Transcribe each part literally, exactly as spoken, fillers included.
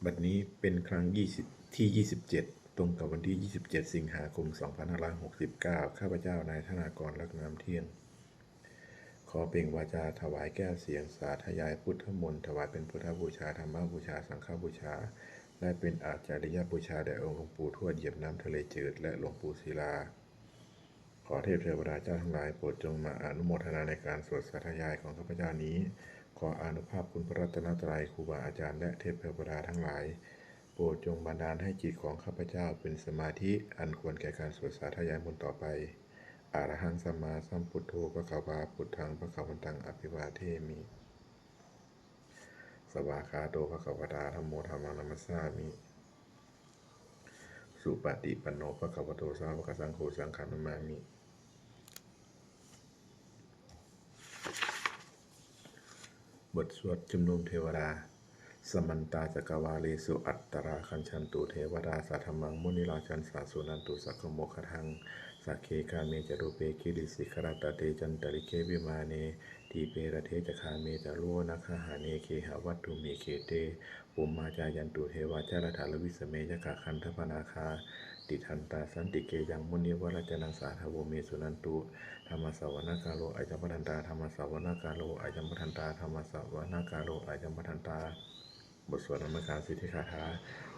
บัดนี้เป็นครั้งยี่สิบที่ยี่สิบเจ็ด ตรงกับวันที่ยี่สิบเจ็ด สิงหาคม สองพันห้าร้อยหกสิบเก้า ข้าพเจ้านายธนากร ลักน้ำเที่ยง ขอเปล่งวาจาถวายแก้วเสียงสาธยายพุทธมนต์ ถวายเป็นพุทธบูชา ธรรมบูชา สังฆบูชา และเป็นอาจาริยบูชาแด่องค์หลวงปู่ทวดเหยียบน้ำทะเลจืด และหลวงปู่ศิลา ขอเทพเทวดาเจ้าทั้งหลายโปรดจงมาอนุโมทนาในการสวดสาธยายของข้าพเจ้านี้ ขออานุภาพคุณพระรัตนตรัย ครูบาอาจารย์ และเทพเทวดาทั้งหลาย โปรดจงบันดาลให้จิตของข้าพเจ้าเป็นสมาธิอันควรแก่การสวดสาธยายมนต์ต่อไป Arahaṃ sammāsambuddho bhagavā, buddhaṃ bhagavantaṃ abhivādemi. Svākkhāto bhagavatā dhammo, dhammaṃ namassāmi. Supaṭipanno bhagavato sāvakasaṅgho, saṅghaṃ namāmi. บทสวดชุมนุมเทวดา Samantā cakkavāḷesu atrāgacchantu devatā, saddhammaṃ munirājassa suṇantu saggamokkhadaṃ. Sagge kāme ca rūpe girisikharataṭe cantalikkhe vimāne, dīpe raṭṭhe ca gāme taruvanagahane gehavatthumhi khette, bhummā cāyantu devā jalathalavisame yakkhagandhabbanāgā, tiṭṭhantā santike yaṃ munivaravacanaṃ sādhavo me suṇantu. Dhammassavanakālo ayambhadantā, dhammassavanakālo ayambhadantā, dhammassavanakālo ayambhadantā. บทสวดนมัสการสิทธิคาถา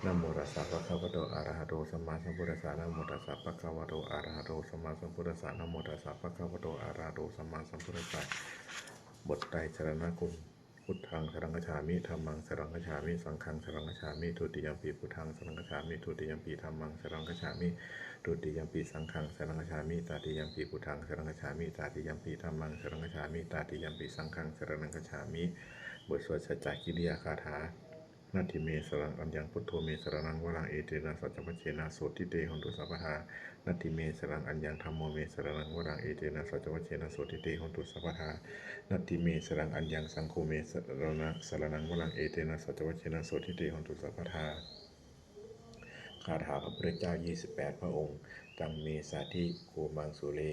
Namo tassa bhagavato arahato sammāsambuddhassa. Namo tassa bhagavato arahato sammāsambuddhassa. Namo tassa bhagavato arahato sammāsambuddhassa. บทไตรสรณคมน์ Buddhaṃ saraṇaṃ gacchāmi. Dhammaṃ saraṇaṃ gacchāmi. Saṅghaṃ saraṇaṃ gacchāmi. Dutiyampi buddhaṃ saraṇaṃ gacchāmi. Dutiyampi dhammaṃ saraṇaṃ gacchāmi. Dutiyampi saṅghaṃ saraṇaṃ gacchāmi. Tatiyampi buddhaṃ saraṇaṃ gacchāmi. Tatiyampi dhammaṃ saraṇaṃ gacchāmi. Tatiyampi saṅghaṃ saraṇaṃ gacchāmi. บทสวดสัจจกิริยาคาถา Natthi me saraṇaṃ aññaṃ, buddho me saraṇaṃ varaṃ, etena saccavajjena sotthi te hotu sabbadā. Natthi me saraṇaṃ aññaṃ, dhammo me saraṇaṃ varaṃ, etena saccavajjena sotthi te hotu sabbadā. Natthi me saraṇaṃ aññaṃ, saṅgho me saraṇa- saraṇaṃ varaṃ, etena saccavajjena sotthi te hotu sabbadā. คาถาพระพุทธเจ้า ยี่สิบแปด พระองค์ Taṃ me sādhi kho maṃ sūle,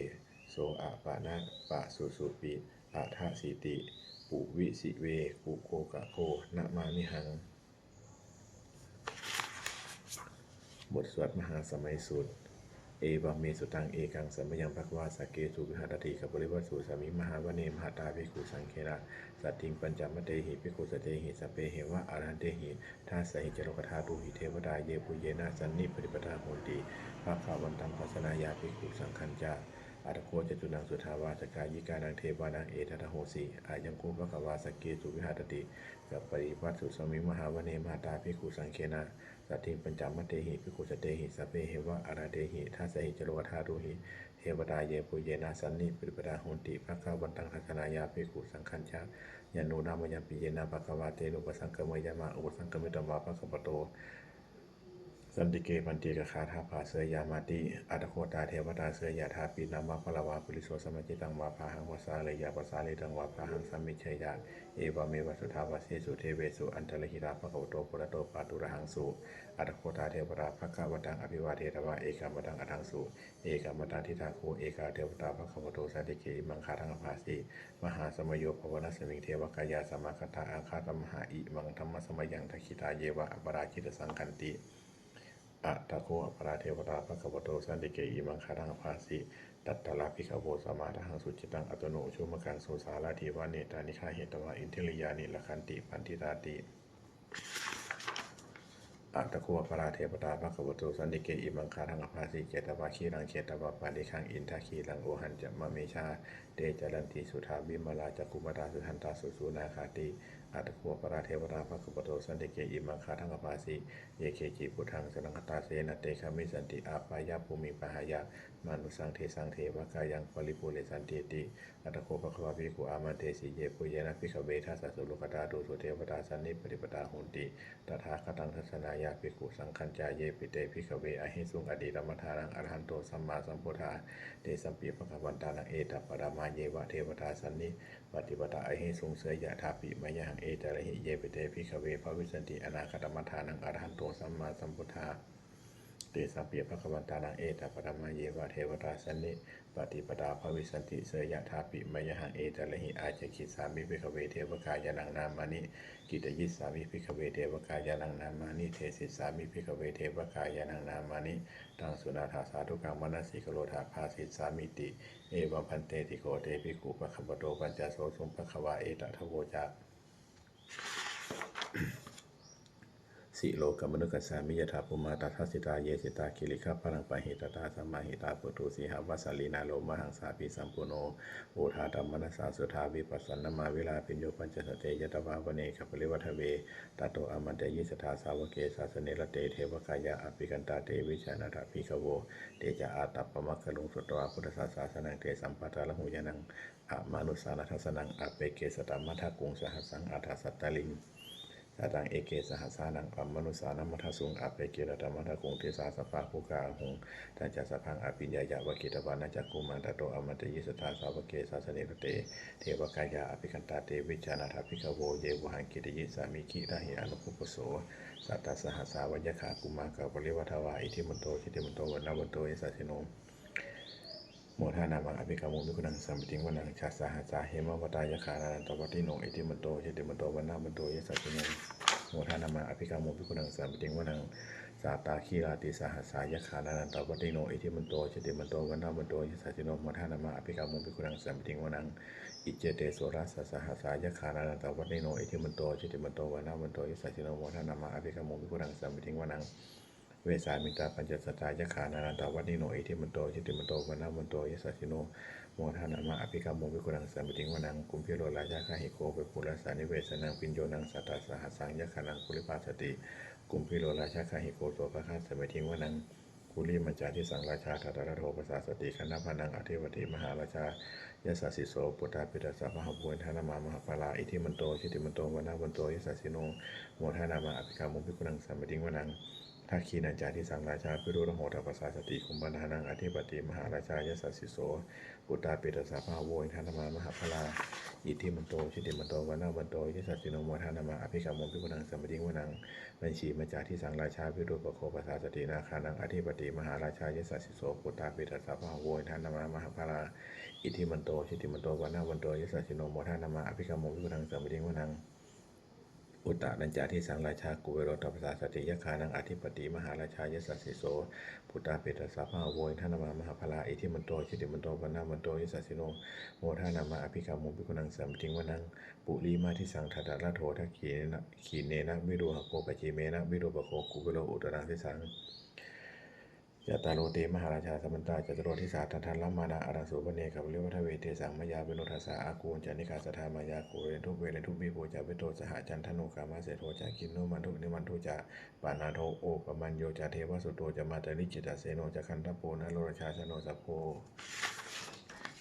so apāna pasusupi, athasīti puvisi ve, kho kho kho kho namāmihaṃ. บทสวดมหาสมัยสูตร Evaṃ me sutaṃ. Ekaṃ samayaṃ bhagavā sakkesu viharati kapilavatthusmiṃ mahāvane mahatā bhikkhusaṅghena saddhiṃ pañcamattehi bhikkhusatehi sabbeheva arahantehi. Dasahi ca lokadhātūhi devatā yebhuyyena sannipatitā honti bhagavantaṃ dassanāya bhikkhusaṅghañca. Atha kho catunnaṃ suddhāvāsakāyikānaṃ devānaṃ etadahosi: Ayaṃ kho bhagavā sakkesu viharati kapilavatthusmiṃ mahāvane mahatā bhikkhusaṅghena saddhiṃ pañcamattehi bhikkhusatehi sabbeheva arahantehi. Dasahi ca lokadhātūhi devatā yebhuyyena sannipatitā honti bhagavantaṃ dassanāya bhikkhusaṅghañca. Yannūna mayampi yena bhagavā tenupasaṅkameyyāma, upasaṅkamitvā bhagavato santike bhante kāyagāthā bhāseyyāmāti. Atha kho tā devatā seyyathāpi nāma balavā puriso sammiñjitaṃ vā bāhaṃ pasāreyya, pasāritaṃ vā bāhaṃ sammiñjeyya, evameva suddhāvāsesu devesu antarahitā bhagavato purato pāturahaṃsu. Atha kho tā devatā bhagavantaṃ abhivādetvā ekamantaṃ aṭṭhaṃsu. Ekamantaṃ ṭhitā kho ekā devatā bhagavato santike imaṃ gāthaṃ abhāsi: Mahāsamayo pavanasmiṃ, devakāyā samāgatā; āgatamha imaṃ dhammasamayaṃ, dakkhitāyeva aparājitasaṅghanti. Atha kho aparā devatā bhagavato santike imaṃ gāthaṃ abhāsi: Tatra bhikkhavo samādahaṃsu, cittaṃ attano ujukamakaṃsu; sārathīva nettāni gahetvā, indriyāni rakkhanti paṇḍitāti. Atha kho aparā devatā bhagavato santike imaṃ gāthaṃ abhāsi: Chetvā khīlaṃ chetvā palighaṃ, indakhīlaṃ ohaccamanejā; te caranti suddhā vimalā, cakkhumatā sudantā susunāgāti. Atha kho aparā devatā bhagavato santike imaṃ gāthaṃ abhāsi: Ye keci buddhaṃ saraṇaṃ gatāse, na te gamissanti apāyabhūmiṃ; pahāya mānusaṃ dehaṃ, devakāyaṃ paripūressantīti. Atha kho bhagavā bhikkhū āmantesi: Yebhuyyena bhikkhave dasasu lokadhātūsu devatā sannipatitā honti tathāgataṃ dassanāya bhikkhusaṅghañca. Yepi te bhikkhave ahesuṃ atītamaddhānaṃ arahanto sammāsambuddhā, tesampi bhagavantānaṃ etaparamāyeva devatā sannipatitā ahesuṃ, seyyathāpi mayhaṃ etarahi. Yepi te bhikkhave bhavissanti anāgatamaddhānaṃ arahanto sammāsambuddhā, tesampi bhagavantānaṃ etaparamāyeva devatā sannipatitā bhavissanti, seyyathāpi mayhaṃ etarahi. Ācikkhissāmi bhikkhave devakāyānaṃ nāmāni, kittayissāmi bhikkhave devakāyānaṃ nāmāni, desissāmi bhikkhave devakāyānaṃ nāmāni. Taṃ suṇātha sādhukaṃ manasikarotha bhāsissāmīti. Evaṃ bhanteti kho te bhikkhū bhagavato paccassosuṃ. Bhagavā etadavoca: Silokamanukassāmi, yattha bhummā tadassitā; ye sitā girigabbharaṃ, pahitattā samāhitā. Puthū sīhāva sallīnā, lomahaṃsābhisambhuno; odātamanasā suddhā, vippasannamanāvilā. Bhiyyo pañcasate ñatvā, vane kāpilavatthave; tato āmantayi satthā, sāvake sāsane rate. Devakāyā abhikkantā, te vijānātha bhikkhavo; te ca ātappamakaruṃ, sutvā buddhassa sāsanaṃ. Tesaṃ pāturahu ñāṇaṃ, amanussāna dassanaṃ; appeke satamaddakkhuṃ, sahassaṃ atha sattariṃ. Sataṃ eke sahassānaṃ, amanussānamaddasuṃ; appekenantamaddakkhuṃ, disā sabbā phuṭā ahuṃ. Tañca sabbaṃ abhiññāya, vavakkhitvāna cakkhumā; tato āmantayi satthā, sāvake sāsane rate. Devakāyā abhikkantā, te vijānātha bhikkhavo; ye vohaṃ kittayissāmi, girāhi anupubbaso. Sattasahassā va yakkhā, bhummā kāpilavatthavā; iddhimanto jutimanto, vaṇṇavanto yasassino; modamānā abhikkāmuṃ, bhikkhūnaṃ samitiṃ vanaṃ. Chasahassā hemavatā, yakkhā nānattavaṇṇino; iddhimanto jutimanto, vaṇṇavanto yasassino; modamānā abhikkāmuṃ, bhikkhūnaṃ samitiṃ vanaṃ. Sātāgirā tisahassā, yakkhā nānattavaṇṇino; iddhimanto jutimanto, vaṇṇavanto yasassino; modamānā abhikkāmuṃ, bhikkhūnaṃ samitiṃ vanaṃ. Iccete soḷasasahassā, yakkhā nānattavaṇṇino; iddhimanto jutimanto, vaṇṇavanto yasassino; modamānā abhikkāmuṃ, bhikkhūnaṃ samitiṃ vanaṃ. Vessāmittā pañcasatā, yakkhā nānattavaṇṇino; iddhimanto jutimanto, vaṇṇavanto yasassino; modamānā abhikkāmuṃ, bhikkhūnaṃ samitiṃ vanaṃ. Kumbhīro rājagahiko, vepullassa nivesanaṃ; bhiyyo naṃ satasahassaṃ, yakkhānaṃ payirupāsati; kumbhīro rājagahiko, sopāga samitiṃ vanaṃ. Purimañca disaṃ rājā, dhataraṭṭho pasāsati; gandhabbānaṃ ādhipati, mahārājā yasassi so. Puttāpi tassa bahavo, indanāmā mahabbalā; iddhimanto jutimanto, vaṇṇavanto yasassino; modamānā abhikkāmuṃ, bhikkhūnaṃ samitiṃ vanaṃ. Dakkhiṇañca disaṃ rājā, virūḷho tappasāsati; kumbhaṇḍānaṃ ādhipati, mahārājā yasassi so. Puttāpi tassa bahavo, indanāmā mahabbalā; iddhimanto jutimanto, vaṇṇavanto yasassino; modamānā abhikkāmuṃ, bhikkhūnaṃ samitiṃ vanaṃ. Pacchimañca disaṃ rājā, virūpakkho pasāsati; nāgānaṃ ādhipati, mahārājā yasassi so. Puttāpi tassa bahavo, indanāmā mahabbalā; iddhimanto jutimanto, vaṇṇavanto yasassino; modamānā abhikkāmuṃ, bhikkhūnaṃ samitiṃ vanaṃ. Uttarañca disaṃ rājā, kuvero tappasāsati; yakkhānaṃ ādhipati, mahārājā yasassi so. Puttāpi tassa bahavo, indanāmā mahabbalā; iddhimanto jutimanto, vaṇṇavanto yasassino; modamānā abhikkāmuṃ, bhikkhūnaṃ samitiṃ vanaṃ. Purimadisaṃ dhataraṭṭho, dakkhiṇena virūḷhako; pacchimena virūpakkho, kuvero uttaraṃ disaṃ. Cattāro te mahārājā, samantā caturo disā; daddallamānā aṭṭhaṃsu, vane kāpilavatthave. Tesaṃ māyāvino dāsā, āgū vañcanikā saṭhā; māyā kuṭeṇḍu veṭeṇḍu, viṭū ca viṭuṭo saha. Candano kāmaseṭṭho ca, kinnughaṇḍu nighaṇḍu ca; panādo opamañño ca, devasūto ca mātali. Cittaseno ca gandhabbo, naḷorājā janosabho;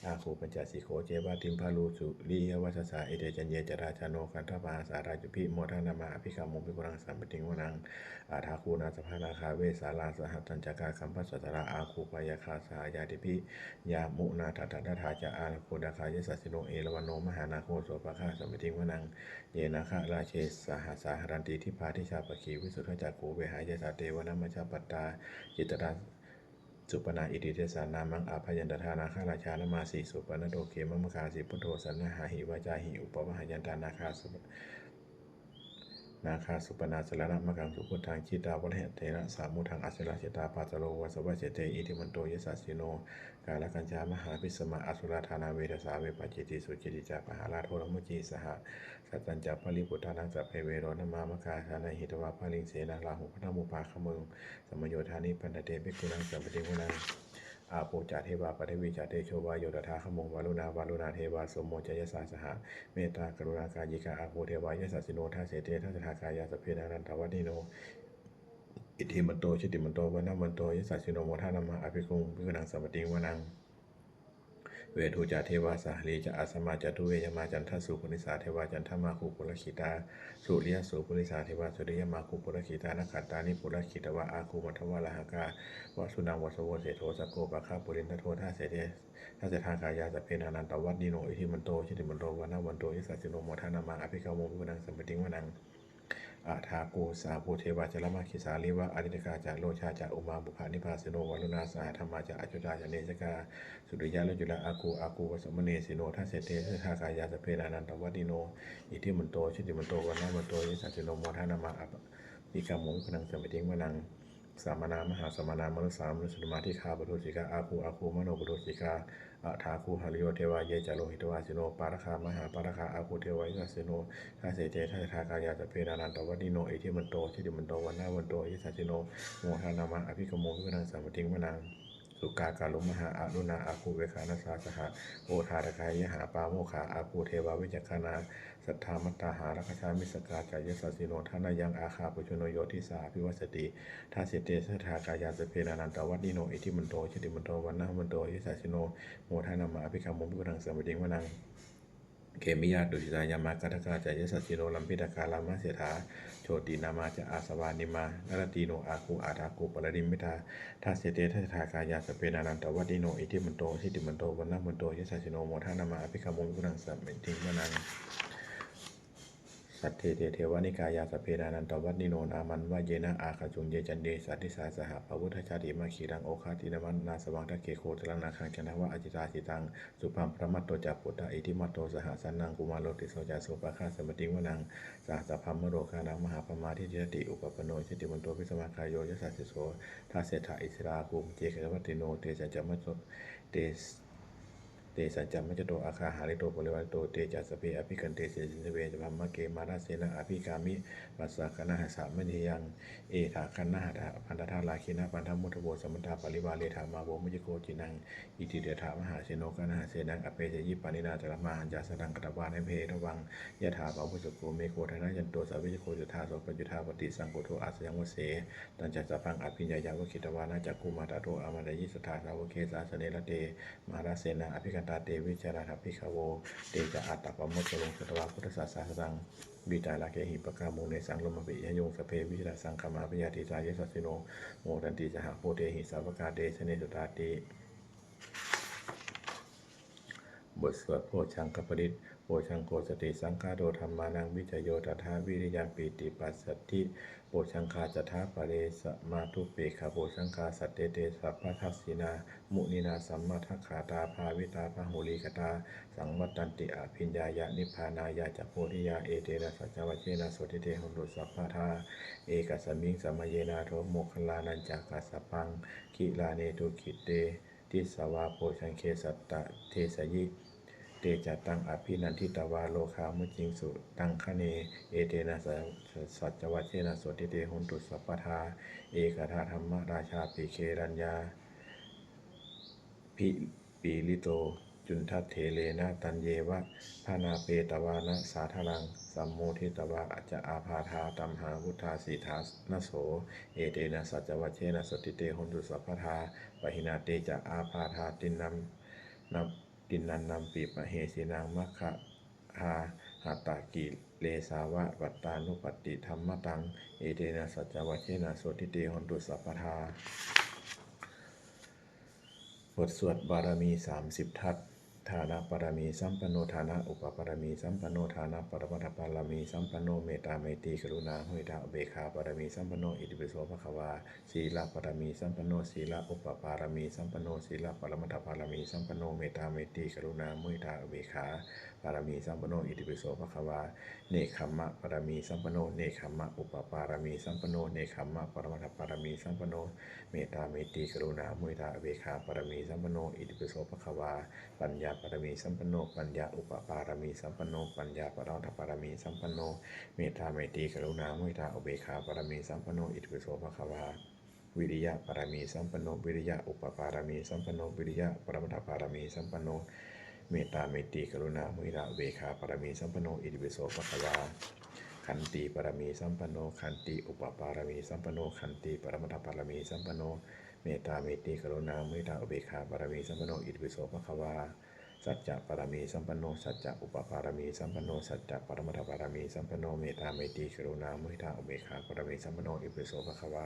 āgū pañcasikho ceva, timbarū suriyavaccasā. Ete caññe ca rājāno, gandhabbā saha rājubhi; modamānā abhikkāmuṃ, bhikkhūnaṃ samitiṃ vanaṃ. Athāgū nābhasā nāgā, vesālā sahatacchakā; kambalassatarā āgū, pāyāgā saha ñātibhi. Yāmunā dhataraṭṭhā ca, āgū nāgā yasassino; erāvaṇo mahānāgo, sopāga samitiṃ vanaṃ. Ye nāgarāje sahasā haranti, dibbā dijā pakkhi visuddhacakkhū; vehāyasā te vanamajjhapattā, citrā supaṇṇā iti tesa nāmaṃ. Abhayantadā nāgarājānamāsi, supaṇṇato khemamakāsi buddho; saṇhāhi vācāhi upavhayantā, nāgā supaṇṇā saraṇamakaṃsu buddhaṃ. Jitā vajirahatthena, samuddaṃ asurā sitā; bhātaro vāsavassete, iddhimanto yasassino; kālakañjā mahābhismā, asurā dānaveghasā; vepacitti sucitti ca, pahārādo namucī saha. Satañca baliputtānaṃ, sabbe verocanāmakā; sannayhitvā baliṃ senaṃ, rāhubhaddamupāgamuṃ. Samayodāni bhaddante, bhikkhūnaṃ samitiṃ vanaṃ. Āpo ca devā paṭhavī ca, tejo vāyo tadāgamuṃ; varuṇā vāruṇā devā, somo ca yasasā saha. Mettākaruṇākāyikā, āgū devā yasassino; dasete dasadhā kāyā, sabbe nānattavaṇṇino. Iddhimanto jutimanto, vaṇṇavanto yasassino; modamānā abhikkāmuṃ, bhikkhūnaṃ samitiṃ vanaṃ. Veṇḍū ca devā sahalī ca, asamā ca duve yamā; candassūpanisā devā, candamāgū purakkhitā. Suriyassūpanisā devā, suriyamāgū purakkhitā; nakkhattāni purakkhitvā, āgū mandavalāhakā. Vasūnaṃ vāsavo seṭṭho, sakkopāga purindado. Dasete dasadhā kāyā, sabbe nānattavaṇṇino; iddhimanto jutimanto, vaṇṇavanto yasassino; modamānā abhikkāmuṃ, bhikkhūnaṃ samitiṃ vanaṃ. athāgū sahabhū devā jalamaggisikhāriva ariṭṭhakā ca rojā ca ummāpupphanibhāsino varuṇā sahadhammā ca accutā ca anejakā suriyā rojā ca āgū āgū vasamānāsino. Dasete dasadhā kāyā sabbe nānattavaṇṇino iddhimanto jutimanto vaṇṇavanto yasassino modamānā abhikkāmuṃ vipulānaṃ samitiṃ vanaṃ. Samānā mahāsamānā mānusā mānusuttamā khiḍḍāpadūsikā āgū āgū manopadūsikā athāgū harayo devā ye ca lohitavāsino pāragā mahāpāragā āgū devā yasassino. Dasete dasadhā kāyā sabbe nānattavaṇṇino iddhimanto jutimanto vaṇṇavanto yasassino modamānā abhikkāmuṃ vipulānaṃ samitiṃ vanaṃ. Sukkā karumhā aruṇā āgū veghanasā saha odātagayhā pāmokkhā āgū devā vicakkhaṇā sadāmattā hāragajā missakā ca yasassino. Thanayaṃ āgā pajjunno yo disā abhivassati. Dasete dasadhā kāyā sabbe nānattavaṇṇino iddhimanto jutimanto vaṇṇavanto yasassino modamānā abhikkāmuṃ vipulānaṃ samitiṃ vanaṃ. Khemiyā tusitā yāmā kaṭṭhakā ca yasassino lambitakā lāmaseṭṭhā jotināmā ca āsavā nimmānaratino āgū athāgū paranimmitā. Dasete dasadhā kāyā sabbe nānattavaṇṇino iddhimanto jutimanto vaṇṇavanto yasassino modamānā abhikkāmuṃ vipulānaṃ samitiṃ vanaṃ. Saṭṭhete devanikāyā sabbe nānattavaṇṇino nāmanvayena āgañchuṃ ye caññe sadisā saha pavutthajātimakkhīlaṃ oghatiṇṇamanāsavaṃ dakkhemoghataraṃ nāgaṃ candaṃva asitātitaṃ. Subrahmā paramatto ca puttā iddhimato saha sanaṅkumāro tisso ca sopāga samitiṃ vanaṃ. Sahassabrahmalokānaṃ mahābrahmābhitiṭṭhati upapanno jutimanto bhismākāyo yasassi so. Dasettha issarā āgū paccekavasavattino tesañca majjhato te tesañca majjhato āgā hārito parivārito te ca sabbe abhikkante sesāsane brahmake mārasenā abhikkāmi. Passa kaṇhassa mandiyaṃ etha gaṇhatha bandhatha rāgena bandhamatthu vo samantā parivāretha mā vo muñcittha koci naṃ. Iti tattha mahāseno kaṇhasenaṃ apesayi pāṇinā talamāhacca saraṃ katvāna bheravaṃ. Yathā pāvussako megho thanayanto savijjuko tathā so paccudāvatti saṅkuddho asayaṃvase. Tañca sabbaṃ abhiññāya vavakkhitvāna cakkhumā tato āmantayi satthā sāvake sāsane rate. Mārasenā abhikkantā te vijānātha bhikkhavo. Te ca ātappamakaruṃ sutvā buddhassa sāsanaṃ vītarāgehi pakkāmuṃ nesaṃ lomampi iñjayuṃ. Sabbe vijitasaṅgāmā bhayātītā yasassino modanti saha bhūtehi sāvakā te janesutāti. บทสวดโพชฌังคปริตร Bojjhaṅgo satisaṅkhāto dhammānaṃ vicayo tathā viriyaṃ pīti passaddhi bojjhaṅgā ca thapare samādhupekkhabojjhaṅgā sattete sabbadassinā muninā sammadakkhātā bhāvitā bahulīkatā saṃvattanti abhiññāya nibbānāya ca bodhiyā. Etena saccavajjena sotthi te hotu sabbadā. Ekasmiṃ samaye nātho moggallānañca kassapaṃ gilāne dukkhite disvā bojjhaṅge satta desayi. Te ca taṃ abhinanditvā rogā mucciṃsu taṅkhaṇe. Etena saccavajjena sotthi te hotu sabbadā. Ekadā dhammarājāpi gelaññābhipīḷito cundattherena taññeva bhaṇāpetvāna sādaraṃ sammoditvā ca ābādhā tamhā vuṭṭhāsi ṭhānaso. Etena saccavajjena sotthi te hotu sabbadā. Pahīnā te ca ābādhā tiṇṇannampi mahesinaṃ maggāhatakilesāva pattānuppattidhammataṃ. Etena saccavajjena sotthi te hotu sabbadā. บทสวดบารมีสามสิบทัศน์ Dānaparamirsampanno dāna upaparamirsampanno dāna paramatthaparamirsampanno mettā maitrī karuṇā muditā upekkhā paramirsampanno itipi so bhagavā. Sīlaparamirsampanno sīla upaparamirsampanno sīla paramatthaparamirsampanno mettā maitrī karuṇā muditā upekkhā paramirsampanno itipi so bhagavā. Nekkhammaparamirsampanno nekkhamma upaparamirsampanno nekkhamma paramatthaparamirsampanno mettā maitrī karuṇā muditā upekkhā paramirsampanno itipi so bhagavā. Paññāparamirsampanno paññā upaparamirsampanno paññā paramatthaparamirsampanno mettā maitrī karuṇā muditā upekkhā paramirsampanno itipi so bhagavā. Viriyaparamisampanno viriya upaparamisampanno viriya paramatthaparamirsampanno mettā maitrī karuṇā muditā upekkhā paramisampanno itipi so bhagavā. Khantiparamisampanno khanti upaparamisampanno khanti paramatthaparamirsampanno mettā maitrī karuṇā muditā upekkhā paramisampanno itipi so bhagavā. Saccaparamisampanno sacca upaparamisampanno sacca paramatthaparamirsampanno mettā maitrī karuṇā muditā upekkhā paramisampanno itipi so bhagavā.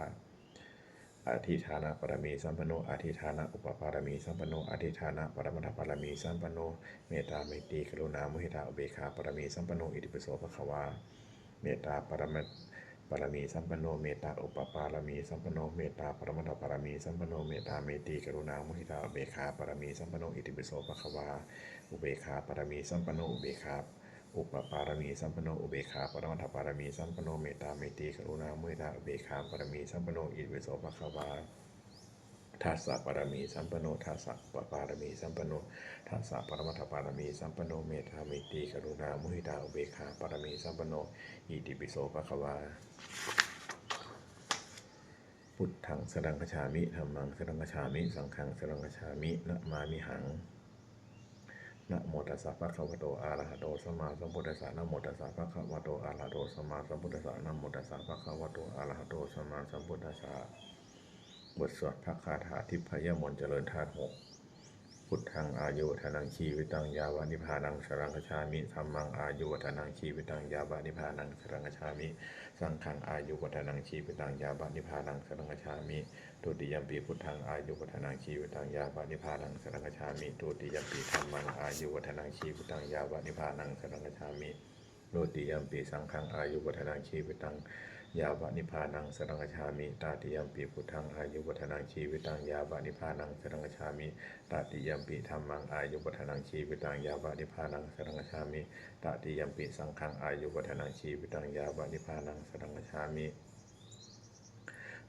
Adhiṭṭhānaparamisampanno adhiṭṭhāna upaparamisampanno adhiṭṭhāna paramatthaparamirsampanno mettā maitrī karuṇā muditā upekkhā paramisampanno itipi so bhagavā. Mettāparama pāramī sampanno, mettā upapāramī sampanno, mettā paramattha pāramī sampanno, mettā metti karuṇā muditā upekkhā pāramī sampanno, itipi so bhagavā. Upekkhā pāramī sampanno, upekkhā upapāramī sampanno, upekkhā paramattha pāramī sampanno, mettā metti karuṇā muditā upekkhā pāramī sampanno, itipi so bhagavā. Dasa pāramī sampanno, dasa upapāramī sampanno, dasa paramattha pāramī sampanno, mettā metti karuṇā muditā upekkhā pāramī sampanno, itipi so bhagavā. Buddhaṃ saraṇaṃ gacchāmi, dhammaṃ saraṇaṃ gacchāmi, saṅghaṃ saraṇaṃ gacchāmi, namāmihaṃ. Namo tassa bhagavato arahato sammāsambuddhassa. Namo tassa bhagavato arahato sammāsambuddhassa. Namo tassa bhagavato arahato sammāsambuddhassa. บทสวดพระคาถาทิพยมนต์เจริญธาตุหก Buddhaṃ āyuvaḍḍhanaṃ jīvitaṃ yāva nibbānaṃ saraṇaṃ gacchāmi. Dhammaṃ āyuvaḍḍhanaṃ jīvitaṃ yāva nibbānaṃ saraṇaṃ gacchāmi. Saṅghaṃ āyuvaḍḍhanaṃ jīvitaṃ yāva nibbānaṃ saraṇaṃ gacchāmi. Dutiyampi buddhaṃ āyuvaḍḍhanaṃ jīvitaṃ yāva nibbānaṃ saraṇaṃ gacchāmi. Dutiyampi dhammaṃ āyuvaḍḍhanaṃ jīvitaṃ yāva nibbānaṃ saraṇaṃ gacchāmi. Dutiyampi saṅghaṃ āyuvaḍḍhanaṃ jīvitaṃ yāva nibbānaṃ saraṇaṃ gacchāmi. Tatiyampi buddhaṃ āyuvaḍḍhanaṃ jīvitaṃ yāva nibbānaṃ saraṇaṃ gacchāmi. Tatiyampi dhammaṃ āyuvaḍḍhanaṃ jīvitaṃ yāva nibbānaṃ saraṇaṃ gacchāmi. Tatiyampi saṅghaṃ āyuvaḍḍhanaṃ jīvitaṃ yāva nibbānaṃ saraṇaṃ gacchāmi.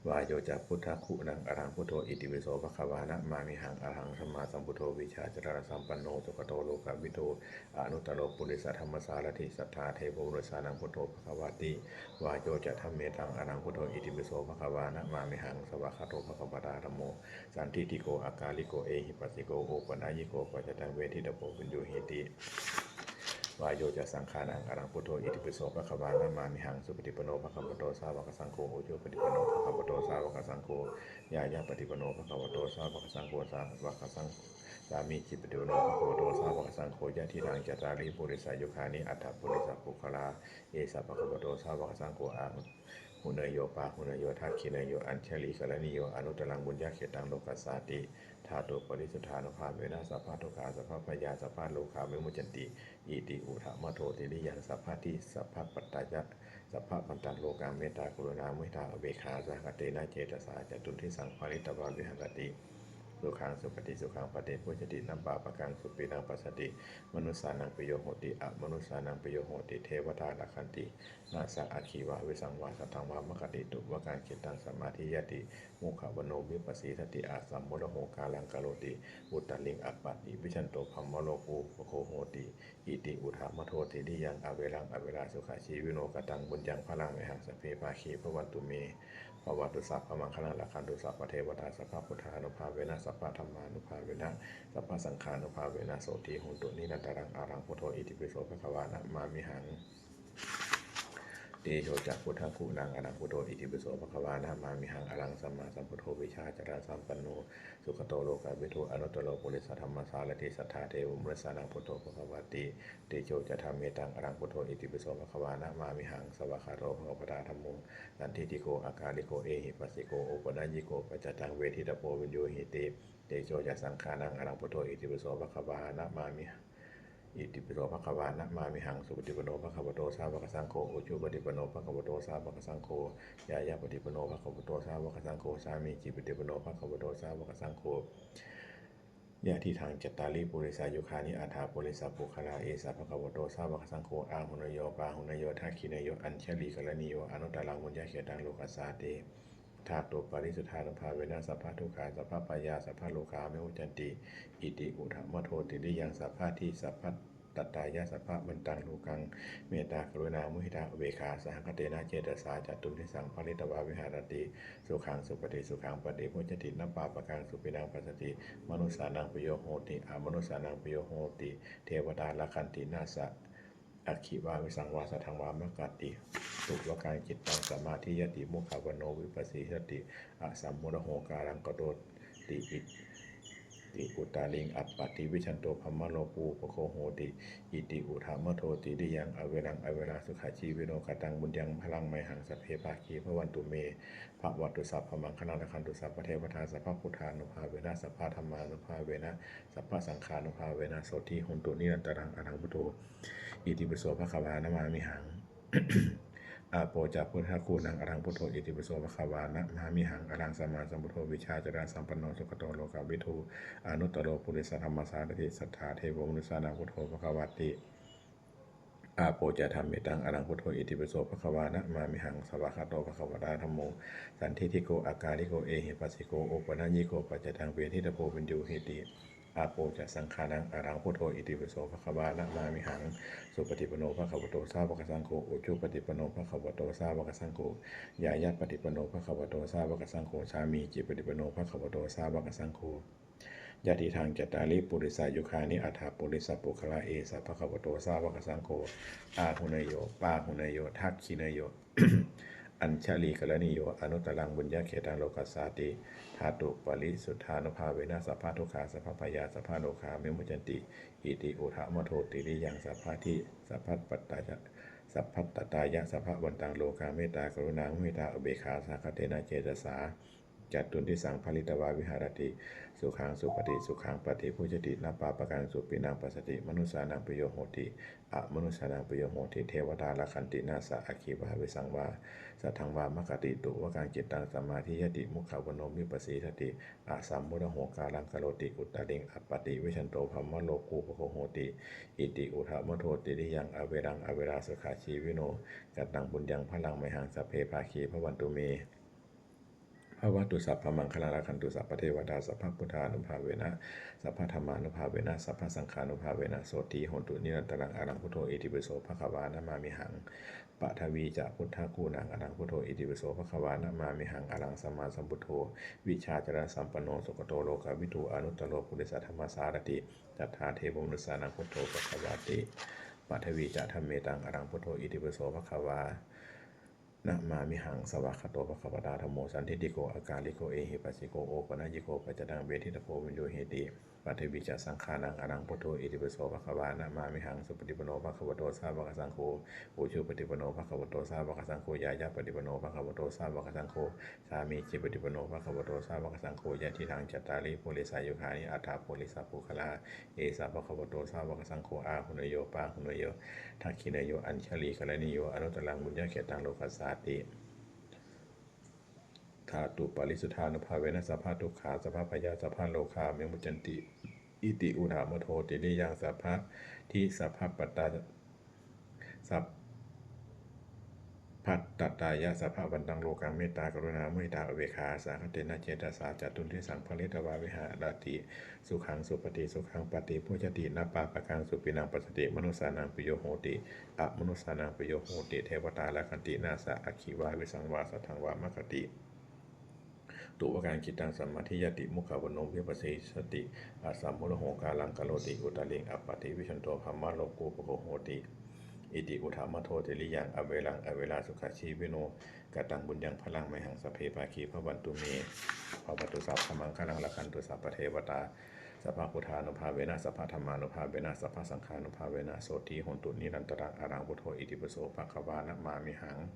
Vāyo ca buddhaguṇaṃ arahaṃ buddho itipi so bhagavā namāmihaṃ. Arahaṃ sammāsambuddho vijjācaraṇasampanno sugato lokavidū anuttaro purisadammasārathi satthā devamanussānaṃ buddho bhagavāti. Vāyo ca dhammetaṃ arahaṃ buddho itipi so bhagavā namāmihaṃ. Svākkhāto bhagavatā dhammo sandiṭṭhiko akāliko ehipassiko opanayiko paccattaṃ veditabbo viññūhīti. Vāyo ca saṅghānaṃ arahaṃ buddho itipi so bhagavā namāmihaṃ. Supaṭipanno bhagavato sāvakasaṅgho, ujupaṭipanno bhagavato sāvakasaṅgho, ñāyapaṭipanno bhagavato sāvakasaṅgho, sāvakasaṅ-, sāmīcipaṭipanno bhagavato sāvakasaṅgho, yadidaṃ cattāri purisayugāni aṭṭha purisapuggalā, esa bhagavato sāvakasaṅgho, ā- huneyo pāhuneyyo dakkhiṇeyyo añjalikaraṇīyo anuttaraṃ puññakkhettaṃ lokassāti. Dhātuparisuddhānubhāvena sabbadukkhā sabbabhayā sabbarogā vimuccanti. Iti uddhamadho tiriyaṃ sabbadhi sabbapattaya sabbapantaṃ lokaṃ mettā karuṇā muditā upekkhā sahagatena cetasā catuddisaṃ pharitvā viharati. Sukhaṃ supati, sukhaṃ paṭibujjhati, na pāpakaṃ supinaṃ passati, manussānaṃ piyo hoti, amanussānaṃ piyo hoti, devatā rakkhanti, nāssa aggi vā visaṃ vā satthaṃ vā makkati, tuvaṭaṃ cittaṃ samādhiyati, mukhavaṇṇo vippasīdati, asammūḷho kālaṃ karoti, uttariṃ appaṭivijjhanto brahmalokūpago hoti. Iti uddhamadho tiriyaṃ averaṃ averā sukhajīvino. Kataṃ puññaṃ phalaṃ mayhaṃ sabbe bhāgī bhavantu me. Bhavatu sabbamaṅgalaṃ, rakkhantu sabbadevatā, sabbabuddhānubhāvena, sabbadhammānubhāvena, sabbasaṅghānubhāvena, sotthī hontu nirantaraṃ. Arahaṃ buddho itipi so bhagavā namāmihaṃ. Tejo ca buddhaguṇaṃ arahaṃ buddho itipi so bhagavā namāmihaṃ. Arahaṃ sammāsambuddho vijjācaraṇasampanno sugato lokavidū anuttaro purisadammasārathi satthā devamanussānaṃ buddho bhagavāti. Tejo ca dhammetaṃ arahaṃ buddho itipi so bhagavā namāmihaṃ. Svākkhāto bhagavatā dhammo sandiṭṭhiko akāliko ehipassiko opanayiko paccattaṃ veditabbo viññūhīti. Tejo ca saṅghānaṃ arahaṃ buddho itipi so bhagavā namāmihaṃ. Itipi so bhagavā namāmihaṃ. Supaṭipanno bhagavato sāvakasaṅgho, ujupaṭipanno bhagavato sāvakasaṅgho, ñāyapaṭipanno bhagavato sāvakasaṅgho, sāmīcipaṭipanno bhagavato sāvakasaṅgho, yadidaṃ cattāri purisayugāni aṭṭha purisapuggalā, esa bhagavato sāvakasaṅgho, āhuneyyo pāhuneyyo dakkhiṇeyyo añjalikaraṇīyo anuttaraṃ puññakkhettaṃ lokassāti. Dhātuparisuddhānubhāvena sabbadukkhā sabbabhayā sabbarogā vimuccanti. Iti uddhamadho tiriyaṃ sabbadhi sabbapattaya sabbapantaṃ lokaṃ mettā karuṇā muditā upekkhā sahagatena cetasā catuddisaṃ pharitvā viharati. Sukhaṃ supati, sukhaṃ paṭibujjhati, na pāpakaṃ supinaṃ passati, manussānaṃ piyo hoti, amanussānaṃ piyo hoti, devatā rakkhanti, nāssa aggi vā visaṃ vā satthaṃ vā makkati, tuvaṭaṃ cittaṃ samādhiyati, mukhavaṇṇo vippasīdati, asammūḷho kālaṃ karoti, iti uttariṃ appaṭivijjhanto brahmalokūpago hoti. Iti uddhamadho tiriyaṃ averaṃ averā sukhajīvino. Kataṃ puññaṃ phalaṃ mayhaṃ sabbe bhāgī bhavantu me. Bhavatu sabbamaṅgalaṃ, rakkhantu sabbadevatā, sabbabuddhānubhāvena, sabbadhammānubhāvena, sabbasaṅghānubhāvena, sotthī hontu nirantaraṃ. Arahaṃ buddho itipi so bhagavā namāmihaṃ. Āpo ca buddhaguṇaṃ arahaṃ buddho itipi so bhagavā namāmihaṃ. Arahaṃ sammāsambuddho vijjācaraṇasampanno sugato lokavidū anuttaro purisadammasārathi satthā devamanussānaṃ buddho bhagavāti. Āpo ca dhammetaṃ arahaṃ buddho itipi so bhagavā namāmihaṃ. Svākkhāto bhagavatā dhammo sandiṭṭhiko akāliko ehipassiko opanayiko paccattaṃ veditabbo viññūhīti. Āpo ca saṅghānaṃ arahaṃ buddho itipi so bhagavā namāmihaṃ. Supaṭipanno bhagavato sāvakasaṅgho, ujupaṭipanno bhagavato sāvakasaṅgho, ñāyapaṭipanno bhagavato sāvakasaṅgho, sāmīcipaṭipanno bhagavato sāvakasaṅgho, yadidaṃ cattāri purisayugāni aṭṭha purisapuggalā, esa bhagavato sāvakasaṅgho, āhuneyyo pāhuneyyo dakkhiṇeyyo añjalikaraṇīyo anuttaraṃ puññakkhettaṃ lokassāti. Dhātuparisuddhānubhāvena sabbadukkhā sabbabhayā sabbarogā vimuccanti. Iti uddhamadho tiriyaṃ sabbadhi sabbapattaya sabbattāya sabbavantaṃ lokaṃ mettā karuṇā muditā upekkhā sahagatena cetasā catuddisaṃ pharitvā viharati. Sukhaṃ supati, sukhaṃ paṭibujjhati, na pāpakaṃ supinaṃ passati, manussānaṃ piyo hoti, amanussānaṃ piyo hoti, devatā rakkhanti, nāssa aggi vā visaṃ vā satthaṃ vā makkhati, tuvaṭaṃ cittaṃ samādhiyati, mukhavaṇṇo vippasīdati, asammūḷho kālaṃ karoti, uttariṃ appaṭivijjhanto brahmalokūpago hoti. Iti uddhamadho tiriyaṃ averaṃ averā sukhajīvino. Kataṃ puññaṃ phalaṃ mayhaṃ sabbe bhāgī bhavantu me. Bhavatu sabbamaṅgalaṃ, rakkhantu sabbadevatā, sabbabuddhānubhāvena sabbadhammānubhāvena sabbasaṅghānubhāvena sotthī hontu nirantaraṃ. Arahaṃ buddho itipi so bhagavā namāmihaṃ. Paṭhavī ca buddhaguṇaṃ arahaṃ buddho itipi so bhagavā namāmihaṃ. Arahaṃ sammāsambuddho vijjācaraṇasampanno sugato lokavidū anuttaro purisadammasārathi satthā devamanussānaṃ buddho bhagavāti. Paṭhavī ca dhammetaṃ arahaṃ buddho itipi so bhagavā namāmihaṃ. Svākkhāto bhagavatā dhammo sandiṭṭhiko akāliko ehipassiko opanayiko paccattaṃ veditabbo viññūhīti. Paṭhavī ca saṅghānaṃ arahaṃ buddho itipi so bhagavā namāmihaṃ. Supaṭipanno bhagavato sāvakasaṅgho, ujupaṭipanno bhagavato sāvakasaṅgho, ñāyapaṭipanno bhagavato sāvakasaṅgho, sāmīcipaṭipanno bhagavato sāvakasaṅgho, yadidaṃ cattāri purisayugāni aṭṭha purisapuggalā, esa bhagavato sāvakasaṅgho, āhuneyyo pāhuneyyo dakkhiṇeyyo añjalikaraṇīyo anuttaraṃ puññakkhettaṃ lokassāti. Dhātuparisuddhānubhāvena sabbadukkhā sabbabhayā sabbarogā vimuccanti. Iti uddhamadho tiriyaṃ sabbadhi sabbapattā sabbattaya sabbavantaṃ lokaṃ mettā karuṇā muditā upekkhā sahagatena cetasā catuddisaṃ pharitvā viharati. Sukhaṃ supati, sukhaṃ paṭibujjhati, na pāpakaṃ supinaṃ passati, manussānaṃ piyo hoti, amanussānaṃ piyo hoti, devatā rakkhanti, nāssa aggi vā visaṃ vā satthaṃ vā makkhati, tuvaṭaṃ cittaṃ samādhiyati, mukhavaṇṇo vippasīdati, asammūḷho kālaṃ karoti, uttariṃ appaṭivijjhanto brahmalokūpago hoti. Iti uddhamadho tiriyaṃ averaṃ averā sukhajīvino. Kataṃ puññaṃ phalaṃ mayhaṃ sabbe bhāgī bhavantu me. Bhavatu sabbamaṅgalaṃ, rakkhantu sabbadevatā, sabbabuddhānubhāvena sabbadhammānubhāvena sabbasaṅghānubhāvena sotthī hontu nirantaraṃ. Arahaṃ buddho itipi so bhagavā namāmihaṃ.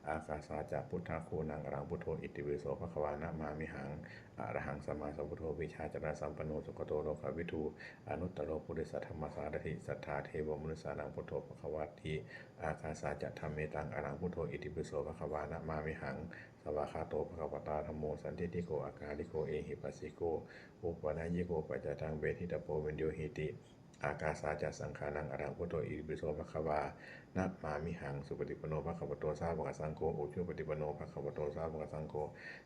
Ākāsā ca buddhaguṇaṃ arahaṃ buddho itipi so bhagavā namāmihaṃ. Arahaṃ sammāsambuddho vijjācaraṇasampanno sugato lokavidū anuttaro purisadammasārathi satthā devamanussānaṃ buddho bhagavāti. Ākāsā ca dhammetaṃ arahaṃ buddho itipi so bhagavā namāmihaṃ. Svākkhāto bhagavatā dhammo sandiṭṭhiko akāliko ehipassiko opanayiko paccattaṃ veditabbo viññūhīti. Ākāsā ca saṅghānaṃ arahaṃ buddho itipi so bhagavā namāmihaṃ. Supaṭipanno bhagavato sāvakasaṅgho, ujupaṭipanno bhagavato sāvakasaṅgho,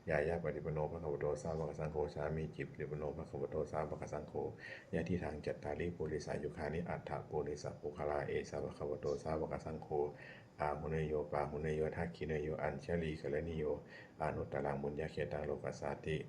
ñāyapaṭipanno bhagavato sāvakasaṅgho, sāmīcipaṭipanno bhagavato sāvakasaṅgho, yadidaṃ cattāri purisayugāni aṭṭha purisapuggalā, esa bhagavato sāvakasaṅgho, āhuneyyo pāhuneyyo dakkhiṇeyyo añjalikaraṇīyo anuttaraṃ puññakkhettaṃ lokassāti.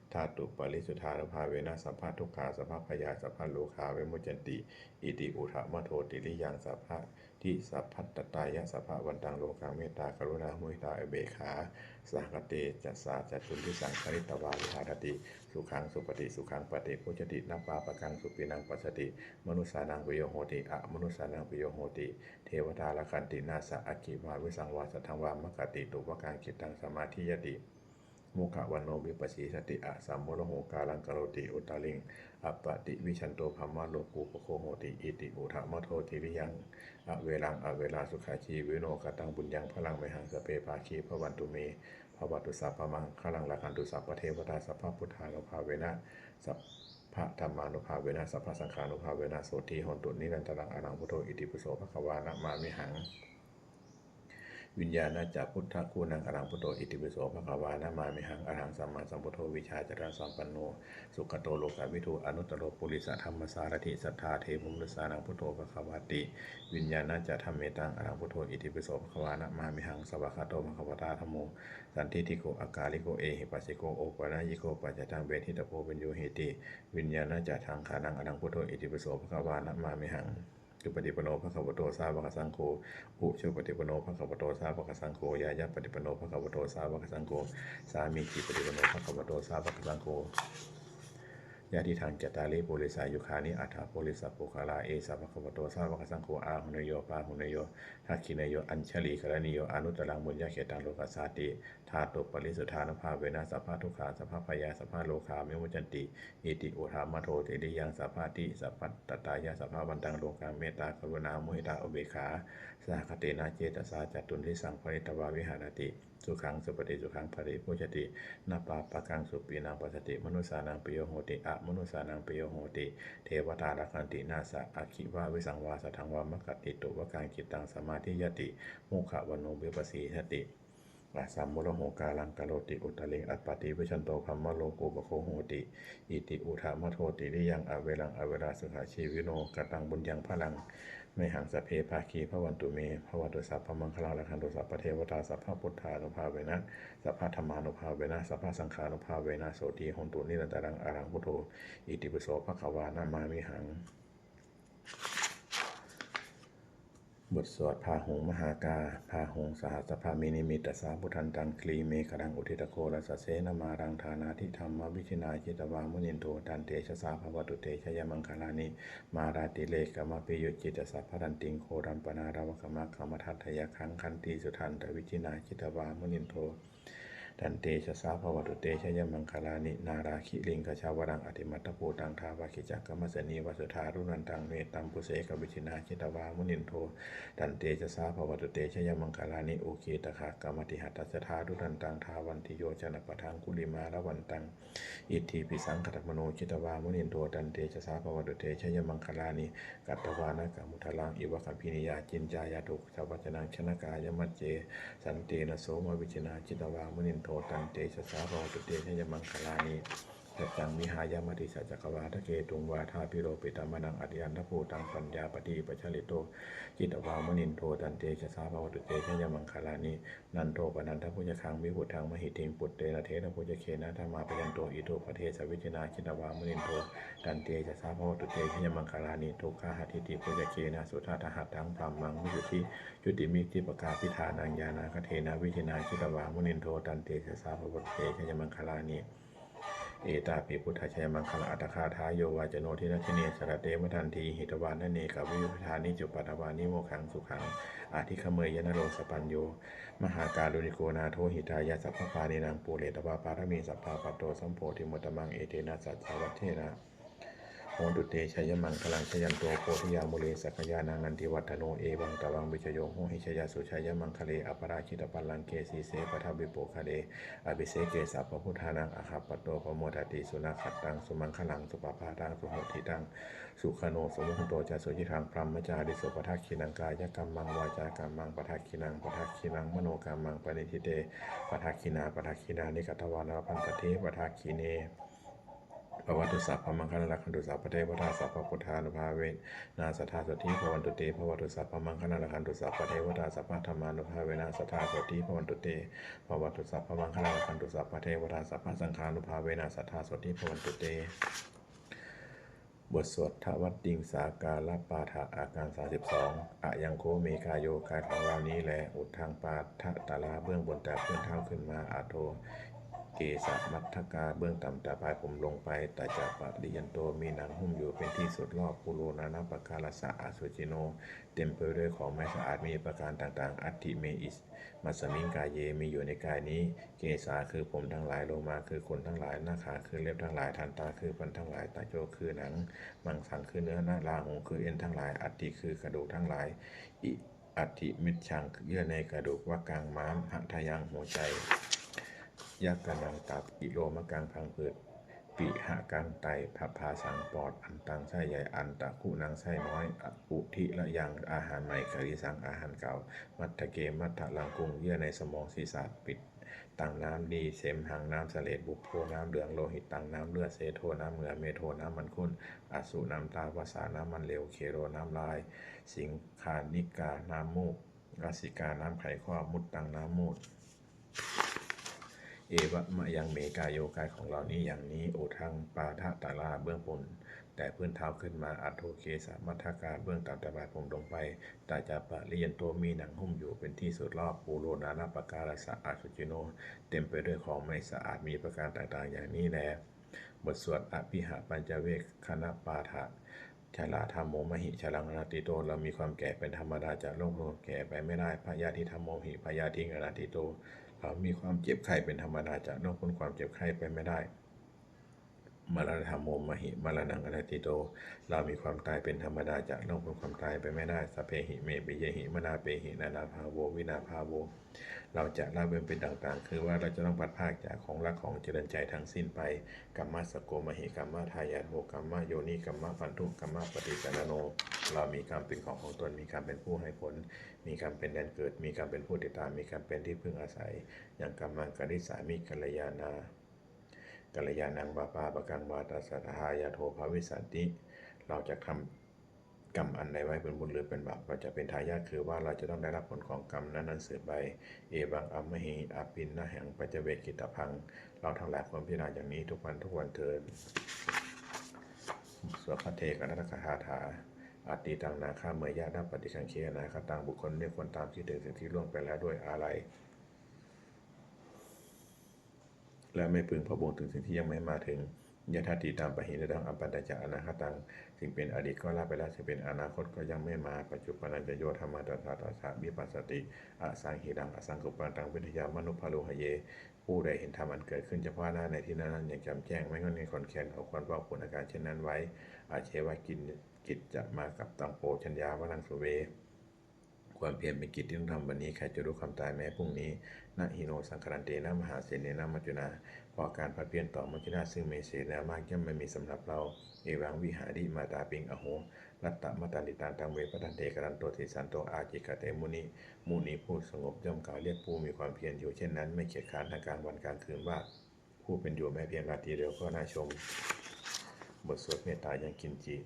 Dhātuparisuddhānubhāvena sabbadukkhā sabbabhayā sabbarogā vimuccanti. Iti uddhamadho tiriyaṃ sabbadhi sabbattaya sabbavantaṃ lokaṃ mettā karuṇā muditā upekkhā sahagatena cetasā catuddisaṃ pharitvā viharati. Sukhaṃ supati, sukhaṃ paṭibujjhati, na pāpakaṃ supinaṃ passati, manussānaṃ piyo hoti, amanussānaṃ piyo hoti, devatā rakkhanti, nāssa aggi vā visaṃ vā satthaṃ vā makkhati, tuvaṭaṃ cittaṃ samādhiyati, mukhavaṇṇo vippasīdati asammuḷho kālaṃ karoti uttariṃ appaṭivijjhanto brahmalokūpago hoti. Iti uddhamadho tiriyaṃ averaṃ averā sukhajīvino. Kataṃ puññaṃ phalaṃ mayhaṃ sabbe bhāgī bhavantu me. Bhavatu sabbamaṅgalaṃ rakkhantu sabbadevatā sabbabuddhānubhāvena sabbadhammānubhāvena sabbasaṅghānubhāvena sotthī hontu nirantaraṃ. Arahaṃ buddho itipi so bhagavā namāmihaṃ. Viññāṇañca buddhaguṇaṃ arahaṃ buddho itipi so bhagavā namāmihaṃ. Arahaṃ sammāsambuddho vijjācaraṇasampanno sugato lokavidū anuttaro purisadammasārathi satthā devamanussānaṃ buddho bhagavāti. Viññāṇañca dhammetaṃ arahaṃ buddho itipi so bhagavā namāmihaṃ. Svākkhāto bhagavatā dhammo sandiṭṭhiko akāliko ehipassiko opanayiko paccattaṃ veditabbo viññūhīti. Viññāṇañca saṅghānaṃ arahaṃ buddho itipi so bhagavā namāmihaṃ. Supaṭipanno bhagavato sāvakasaṅgho, ujupaṭipanno bhagavato sāvakasaṅgho, ñāyapaṭipanno bhagavato sāvakasaṅgho, sāmīcipaṭipanno bhagavato sāvakasaṅgho, yadidaṃ cattāri purisayugāni aṭṭha purisapuggalā, esa bhagavato sāvakasaṅgho, āhuneyyo pāhuneyyo dakkhiṇeyyo añjalikaraṇīyo anuttaraṃ puññakkhettaṃ lokassāti. Dhātuparisuddhānubhāvena sabbadukkhā sabbabhayā sabbarogā vimuccanti. Iti uddhamadho tiriyaṃ sabbadhi sabbattatāya sabbāvantaṃ lokaṃ mettākaruṇāmuditāupekkhāsahagatena cetasā catuddisaṃ pharitvā viharati. Sukhaṃ supati sukhaṃ paṭibujjhati, na pāpakaṃ supinaṃ passati, manussānaṃ piyo hoti, amanussānaṃ piyo hoti, devatā rakkhanti, nāssa aggi vā visaṃ vā satthaṃ vā makkhati, tuvaṭaṃ cittaṃ samādhiyati, mukhavaṇṇo vippasīdati, asammuḷho kālaṃ karoti uttariṃ appaṭivijjhanto brahmalokūpago hoti. Iti uddhamadho tiriyaṃ averaṃ averā sukhajīvino. Kataṃ puññaṃ phalaṃ mayhaṃ sabbe bhāgī bhavantu me. Bhavatu sabbamaṅgalaṃ rakkhantu sabbadevatā sabbabuddhānubhāvena sabbadhammānubhāvena sabbasaṅghānubhāvena sotthī hontu nirantaraṃ. Arahaṃ buddho itipi so bhagavā namāmihaṃ. บทสวดพาหุงมหากา Bāhuṃ sahassabhāminimmitasāvudhantaṃ grīmekhalaṃ uditaghorasasenamāraṃ dānādidhammavidhinā jitavā munindo tantejasā bhavatu te jayamaṅgalāni. Mārātirekamabhiyujjhitasabbarattiṃ ghorampanāḷavakamakkhamathaddhayakkhaṃ khantīsudantavidhinā jitavā munindo tantejasā bhavatu te jayamaṅgalāni. Nāḷāgiriṃ gajavaraṃ atimattabhūtaṃ dāvaggicakkamasanīva sudāruṇantaṃ mettambusekavidhinā jitavā munindo tantejasā bhavatu te jayamaṅgalāni. Ukkhittakhaggamatihatthasudāruṇantaṃ dhāvantiyojanapathaṅgulimālavantaṃ iddhībhisaṅkhatamano jitavā munindo tantejasā bhavatu te jayamaṅgalāni. Katvāna kaṭṭhamudaraṃ iva gabbhinīyā ciñcāya duṭṭhavacanaṃ janakāyamajjhe santena somavidhinā jitavā munindo tantejasā bhavatu te jayamaṅgalāni. Saccaṃ vihāya matisaccakavādaketuṃ vādābhiropitamanaṃ atiandhabhūtaṃ paññāpadīpajalito jitavā munindo tantejasā bhavatu te jayamaṅgalāni. Nandopanandabhujagaṃ vibudhaṃ mahiddhiṃ puttena therabhujagena damāpayanto iddhūpadesavidhinā jitavā munindo tantejasā bhavatu te jayamaṅgalāni. Duggāhadiṭṭhibhujagena sudaṭṭhahatthaṃ brahmaṃ visuddhijutimiddhibakābhidhānaṃ ñāṇāgadena vidhinā jitavā munindo tantejasā bhavatu te jayamaṅgalāni. Etāpi buddhajayamaṅgalaaṭṭhagāthā yo vācano dinadine sarate matandī hitvānanekavividhāni cupaddavāni mokkhaṃ sukhaṃ adhigameyya naro sapañño. Mahākāruṇiko nātho hitāya sabbapāṇinaṃ pūretvā pāramī sabbā patto sambodhimuttamaṃ etena saccavajjena hotu te jayamaṅgalaṃ. Jayanto bodhiyā mūle sakyānaṃ nandivaḍḍhano evaṃ tvaṃ vijayo hohi jayassu jayamaṅgale aparājitapallaṅke sīse paṭhavipokkhare abhiseke sabbabuddhānaṃ aggappatto pamodati. Sunakkhattaṃ sumaṅgalaṃ supabhātaṃ suhuṭṭhitaṃ sukhaṇo sumuhutto ca suyiṭṭhaṃ brahmacārisu padakkhiṇaṃ kāyakammaṃ vācākammaṃ padakkhiṇaṃ padakkhiṇaṃ manokammaṃ paṇidhi te padakkhiṇā padakkhiṇāni katvāna labhantatthe padakkhiṇe. Bhavatu sabbamaṅgalaṃ rakkhantu sabbadevatā sabbabuddhānubhāvena sadā sotthī bhavantu te. Bhavatu sabbamaṅgalaṃ rakkhantu sabbadevatā sabbadhammānubhāvena sadā sotthī bhavantu te. Bhavatu sabbamaṅgalaṃ rakkhantu sabbadevatā sabbasaṅghānubhāvena sadā sotthī bhavantu te. บทสวดทวัตติงสาการปาฐะ อาการ สามสิบสอง Ayaṃ kho me kāyo กายของเรานี้แล uddhaṃ pādatalā เบื้องบนแต่พื้นเท้าขึ้นมา adho Kesamaṭṭhakā เบื้องต่ำแต่ปลายผมลงไป Tañca pariyanto มีหนังหุ้มอยู่เป็นที่สุดรอบ Pūro nānappakārassa asucino เต็มไปด้วยของไม่สะอาดมีประการต่างๆ Atthi me imasmiṃ kāye มีอยู่ในกายนี้ Kesā คือผมทั้งหลาย Lomā คือขนทั้งหลาย Nakhā คือเล็บทั้งหลาย Dantā คือฟันทั้งหลาย Taco คือหนัง Maṃsaṃ คือเนื้อ Nalāhu คือเอ็นทั้งหลาย Aṭṭhi คือกระดูกทั้งหลาย Atthi เม็ดชัง เยื่อในกระดูก Vakkaṃ ม้าม Hadayaṃ หัวใจ Yakanaṃ ตับ Kilomakaṃ พังผืด Pihakaṃ ไต Pabhāsaṃ ปอด Antaṃ ไส้ใหญ่ Antaguṇaṃ ไส้น้อย Udirayaṃ อาหารใหม่ Karisaṃ อาหารเก่า Matthake มัทธลังกุง เยื่อในสมองศีรษะ Pittaṃ น้ำดี Semhaṃ น้ำเสลด Pubbo น้ำเหลือง Lohitaṃ น้ำเลือด Sedo น้ำเหงื่อ Medo น้ำมันข้น Asu น้ำตา Vasā น้ำมันเหลว Khero น้ำลาย Siṅghāṇikā น้ำมูก Lasikā น้ำไขข้อ Muttaṃ น้ำมูตร Evamayaṃ me kāyo กายของเรานี้อย่างนี้ Urdhwaṃ pādatalā เบื้องบน แต่พื้นเท้าขึ้นมา Adho kesamaṭṭhakā เบื้องต่ำแต่ปลายผมลงไป Tañca pariyanto มีหนังหุ้มอยู่เป็นที่สุดรอบ Pūro nānappakārassa asucino เต็มไปด้วยของไม่สะอาดมีประการต่างๆ อย่างนี้แล บทสวด Abhiṇhaṃ pañcavekkhanappādā Jarādhammomhi jaraṃ anatīto เรามีความแก่เป็นธรรมดา จะล่วงพ้นความแก่ไปไม่ได้ Byādhidhammomhi byādhiṃ anatīto เรามีความเจ็บไข้เป็นธรรมดา จะล่วงพ้นความเจ็บไข้ไปไม่ได้ Maraṇadhammomhi maraṇaṃ anatīto เรามีความตายเป็นธรรมดา จะล่วงพ้นความตายไปไม่ได้ Sabbehi me piyehi manāpehi nānābhāvo vinābhāvo เราจะละเว้นเป็นต่างๆ คือว่าเราจะต้องพลัดพรากจากของรักของเจริญใจทั้งสิ้นไป Kammassakomhi kammadāyādo kammayoni kammabandhu kammapaṭisaraṇo เรามีกรรมเป็นของของตน มีกรรมเป็นผู้ให้ผล มีกรรมเป็นแดนเกิด มีกรรมเป็นผู้ติดตาม มีกรรมเป็นที่พึ่งอาศัย Yaṃ kammaṃ karissāmi kalyāṇaṃ kalyāṇaṃ vā pāpakaṃ vā tassa dāyādo bhavissati เราจะทำกรรมอันใดไว้เป็นบุญหรือเป็นบาป เราจะเป็นทายาท คือว่าเราจะต้องได้รับผลของกรรมนั้นๆ สืบไป Evaṃ amhehi abhiṇhaṃ pañcavekkhitabbaṃ เราทั้งหลายควรพิจารณาอย่างนี้ทุกวันทุกวันเถิด สวดภัทเทกรัตตคาถา Atītaṃ nānvāgameyya nappaṭikaṅkhe anāgataṃ บุคคลไม่ควรตามคิดถึงสิ่งที่ล่วงไปแล้วด้วยอาลัย และไม่พึงพะวงถึงสิ่งที่ยังไม่มาถึง Yadatītaṃ pahīnantaṃ appattañca anāgataṃ สิ่งเป็นอดีตก็ละไปแล้ว สิ่งเป็นอนาคตก็ยังไม่มา Paccuppannañca yo dhammaṃ tattha tattha vipassati asaṃhiraṃ asaṅkuppaṃ taṃ viddhā manubrūhaye ผู้ใดเห็นธรรมอันเกิดขึ้นเฉพาะหน้าในที่นั้นๆ อย่างแจ่มแจ้ง ไม่ง่อนแง่นคลอนแคลน เขาควรพอกพูนอาการเช่นนั้นไว้ Ajjeva kiccamākappā appo jaññā maraṇaṃ suve ความเพียรเป็นกิจที่ต้องทำวันนี้ ใครจะรู้ความตายแม้พรุ่งนี้ Na hi no saṅgarantena mahāsenena maccunā เพราะการผัดเพี้ยนต่อมัจจุราชซึ่งมีเสนามากย่อมไม่มีสำหรับเรา Evaṃ vihārimātāpiṃ ahorattamatanditaṃ taṃ ve bhaddante kālantosī santo ācikkhate muni มุนีผู้สงบย่อมกล่าวเรียกผู้มีความเพียรอยู่เช่นนั้น ไม่เกียจคร้านทั้งกลางวันกลางคืนว่า ผู้เป็นอยู่แม้เพียงราตรีเดียวก็น่าชม บทสวดเมตตา Yaṃ kiñci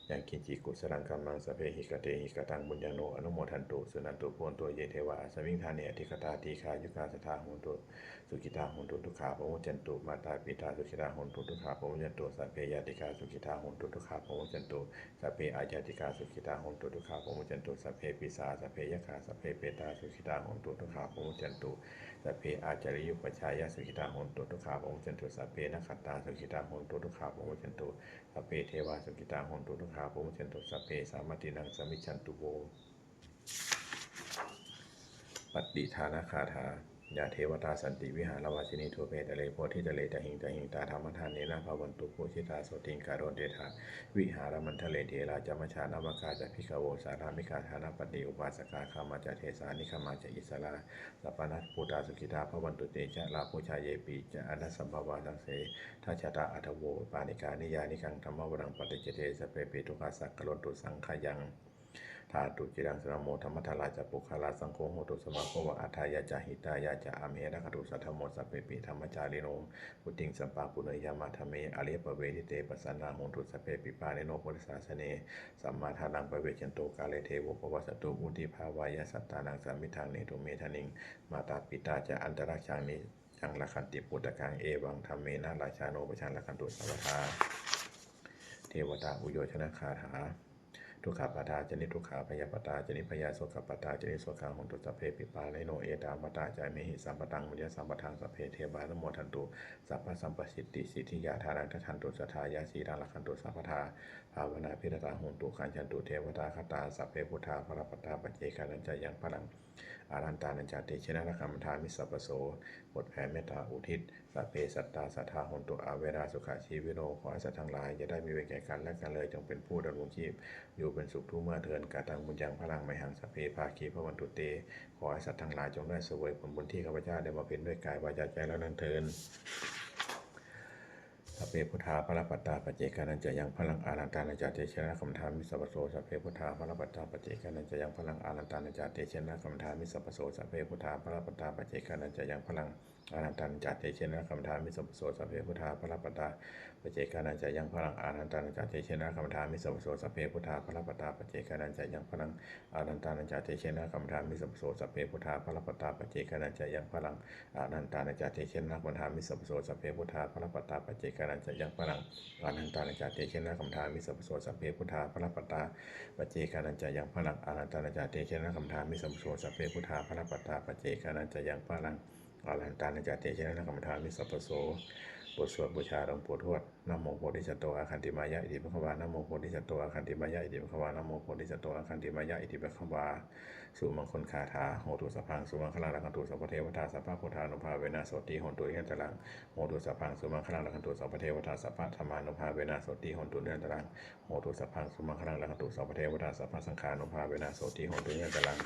yaṃ kiñci kusalaṃ kammaṃ sabbehi katehi kataṃ puññaṃ no anumodantu suṇantu bhonto ye devā asmiṃ ṭhāne adhigatā dīghāyukā sadā hontu sukhitā hontu dukkhā pamuccantu. Mātā pitā sukhitā hontu dukkhā pamuccantu. Sabbe ñātikā sukhitā hontu dukkhā pamuccantu. Sabbe aññātikā sukhitā hontu dukkhā pamuccantu. Sabbe pisā sabbe yakkhā sabbe petā sukhitā hontu dukkhā pamuccantu. Sabbe ācariyupajjhāyā sukhitā hontu dukkhā pamuccantu. Sabbe nakkhattā sukhitā hontu dukkhā pamuccantu. Sabbe devā sukhitā hontu dukkhā pamuccantu. Sabbe sampattīnaṃ samijjhantu vo. Pattidānagāthā. Yā devatā santi vihāravāsinī thūpe ghare bodhighare tahiṃ tahiṃ, tā dhammadānena bhavantu pūjitā sotthiṃ karontedha vihāramaṇḍale. Therā ca majjhā navakā ca bhikkhavo, sārāmikā dānapatī upāsakā, gāmā ca desā nigamā ca issarā, sappāṇabhūtā sukhitā bhavantu te. Jalābujā yepi ca aṇḍasambhavā, saṃsedajātā athavopapātikā, niyyānikaṃ dhammavaraṃ paṭicca te, sabbepi dukkhassa karontu saṅkhayaṃ. Ṭhātu ciraṃ sataṃ namo dhammaddharā ca puggalā, saṅgho hotu samaggo va, atthāya ca hitāya ca. Amhe rakkhatu saddhammo, sabbepi dhammacārino, vuḍḍhiṃ sampāpuṇeyyāma dhamme ariyappavedite. Pasannā hontu sabbepi pāṇino buddhasāsane, sammā dhāraṃ pavecchanto kāle devo pavassatu. Vuḍḍhibhāvāya sattānaṃ samiddhaṃ netu medaniṃ, mātā pitā ca atrajaṃ niccaṃ rakkhanti puttakaṃ, evaṃ dhammena rājāno pajaṃ rakkhantu sabbadā. Devatāuyyojanagāthā. Dukkhappattā ca niddukkhā, bhayappattā ca nibbhayā, sokappattā ca nissokā, hontu sabbepi pāṇino. Ettāvatā ca amhehi sambhataṃ puññasampadaṃ, sabbe devānumodantu sabbasampattisiddhiyā. Dānaṃ dadantu saddhāya, sīlaṃ rakkhantu sabbadā, bhāvanābhiratā hontu, gacchantu devatāgatā. Sabbe buddhā balappattā, paccekānañca yaṃ balaṃ, arahantānañca tejena, rakkhaṃ bandhāmi sabbaso. บทแผ่เมตตาอุทิศ Sabbe sattā sadā hontu, averā sukhajīvino. ขอให้สัตว์ทั้งหลายอย่าได้มีเวรแก่กันและกันเลย จงเป็นผู้ดำรงชีพอยู่เป็นสุขทุกเมื่อเทอญ Kataṃ puññaṃ balaṃ mayhaṃ, sabbe bhāgī bhavantu te. ขอให้สัตว์ทั้งหลายจงได้เสวยผลบุญที่ข้าพเจ้าได้บำเพ็ญด้วยกายวาจาใจแล้วนั้นเทอญ Sabbe buddhā balappattā, paccekānañca yaṃ balaṃ, arahantānañca tejena, rakkhaṃ bandhāmi sabbaso. Sabbe buddhā balappattā, paccekānañca yaṃ balaṃ, arahantānañca tejena, rakkhaṃ bandhāmi sabbaso. Sabbe buddhā balappattā, paccekānañca yaṃ balaṃ, arahantānañca tejena, rakkhaṃ bandhāmi sabbaso. Sabbe buddhā balappattā, paccekānañca yaṃ balaṃ, arahantānañca tejena, rakkhaṃ bandhāmi sabbaso. Sabbe buddhā balappattā, paccekānañca yaṃ balaṃ, arahantānañca tejena, rakkhaṃ bandhāmi sabbaso. Sabbe buddhā balappattā, paccekānañca yaṃ balaṃ, arahantānañca tejena, rakkhaṃ bandhāmi sabbaso. Sabbe buddhā balappattā, paccekānañca yaṃ balaṃ, arahantānañca tejena, rakkhaṃ bandhāmi sabbaso. Sabbe buddhā balappattā, paccekānañca yaṃ balaṃ, arahantānañca tejena, rakkhaṃ bandhāmi sabbaso. Sabbe buddhā balappattā, paccekānañca yaṃ balaṃ, arahantānañca tejena, rakkhaṃ bandhāmi sabbaso. บทสวดบูชาหลวงปู่ทวด Namo bodhisatto āgantimāya iti bhagavā. Namo bodhisatto āgantimāya iti bhagavā. Namo bodhisatto āgantimāya iti bhagavā. Sumaṅgalagāthā. Hotu sabbaṃ sumaṅgalaṃ, rakkhantu sabbadevatā, sabbabuddhānubhāvena sotthī hontu nirantaraṃ. Hotu sabbaṃ sumaṅgalaṃ, rakkhantu sabbadevatā, sabbadhammānubhāvena sotthī hontu nirantaraṃ. Hotu sabbaṃ sumaṅgalaṃ, rakkhantu sabbadevatā, sabbasaṅghānubhāvena sotthī hontu nirantaraṃ.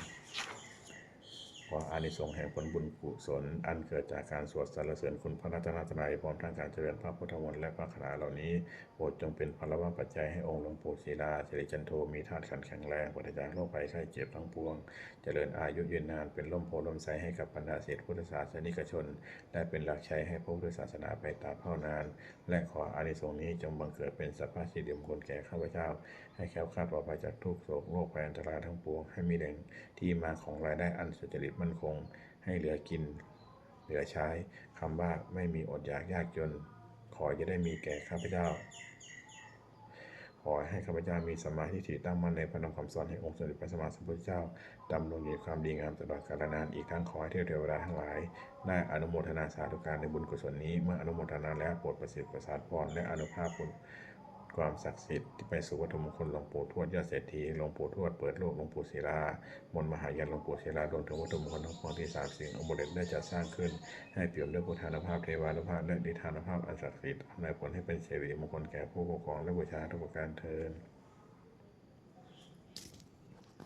ขออานิสงส์แห่งผลบุญกุศล อันเกิดจากการสวดสรรเสริญคุณพระรัตนตรัย พร้อมทั้งการเจริญพระพุทธมนต์และพระคาถาเหล่านี้ โปรดจงเป็นพลวปัจจัยให้องค์หลวงปู่ศิลา สิริจันโท มีธาตุขันธ์แข็งแรง ปราศจากโรคภัยไข้เจ็บทั้งปวง เจริญอายุยืนนาน เป็นร่มโพธิ์ร่มไทรให้กับบรรดาศิษย์พุทธศาสนิกชน และเป็นหลักชัยให้พระพุทธศาสนาไปตราบเท่านาน และขออานิสงส์นี้จงบังเกิดเป็นสัพพะสิริมงคลแก่ข้าพเจ้า ให้แคล้วคลาดปลอดภัยจากทุกข์โศกโรคภัยอันตรายทั้งปวง ให้มีแหล่งที่มาของรายได้อันสุจริตมั่นคง ให้เหลือกิน เหลือใช้ คำว่าไม่มีอดอยากยากจน ขออย่าได้มีแก่ข้าพเจ้า ขอให้ข้าพเจ้ามีสัมมาทิฏฐิตั้งมั่นในพระธรรมคำสอนแห่งองค์สมเด็จพระสัมมาสัมพุทธเจ้า ดำรงอยู่ในความดีงามตลอดกาลนาน อีกทั้งขอให้เทพเทวดาทั้งหลาย ได้อนุโมทนาสาธุการในบุญกุศลนี้ เมื่ออนุโมทนาแล้วโปรดประสิทธิ์ประสาทพร และอนุภาพบุญ ความศักดิ์สิทธิ์ที่ไปสู่วัตถุมงคลหลวงปู่ทวดยอดเศรษฐี หลวงปู่ทวดเปิดโลก หลวงปู่ศิลา มนต์มหายันต์หลวงปู่ศิลา รวมถึงวัตถุมงคลทั้งปวงที่สามสิ่งองค์บริเดได้จัดสร้างขึ้น ให้เปี่ยมด้วยพุทธานุภาพ เทวานุภาพ และฤทธานุภาพอันศักดิ์สิทธิ์ อำนวยผลให้เป็นสิริมงคลแก่ผู้ครอบครองและบูชาทุกประการเทอญ